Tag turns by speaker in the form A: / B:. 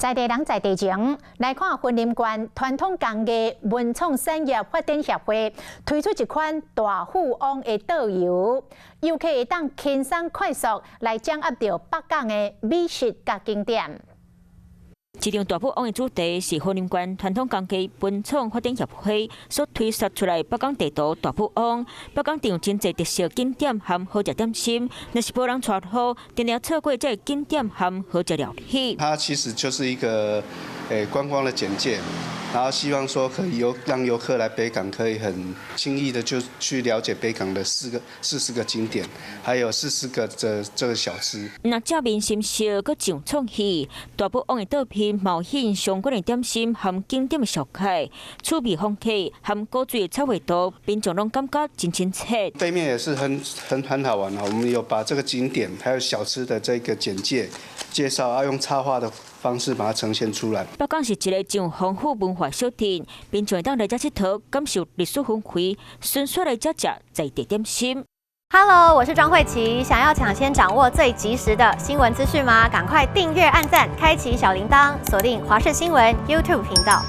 A: 在地人在地情，來看雲林縣傳統工藝文創產業發展協會推出一款大富翁的桌遊，遊客會當輕鬆快速來掌握著北港的美食佮景點。
B: 這場大富翁的主題是雲林縣傳統工藝文創發展協會所推設出來北港地圖大富翁。北港鎮有真濟特色景點和好食點心，若是無人帶路，定定錯過這个景點和好食料理。
C: 它其實就是一個觀光的簡介，然後希望說可以讓遊客來北港，可以很輕易的就去了解北港的40個景點，還有40個這個小吃。
B: 若正面心色，閣上創意，大富翁的桌面冒險相關的點心和景點的紹介，趣味風格和古錐的插畫圖，民眾攏感覺真親切。
C: 背面也是很好玩啊！我們有把這個景點還有小吃的這個簡介介紹，要用插畫的方式把它呈現出來。
B: 北港是一个真有豐富文化小鎮，民眾會當來遮𨑨迌，感受歷史氛圍，順紲來遮食在地點心。
D: Hello，我是莊慧琪。想要搶先掌握最及時的新聞資訊嗎？趕快訂閱、按讚、開啟小鈴鐺，鎖定華視新聞 YouTube 頻道。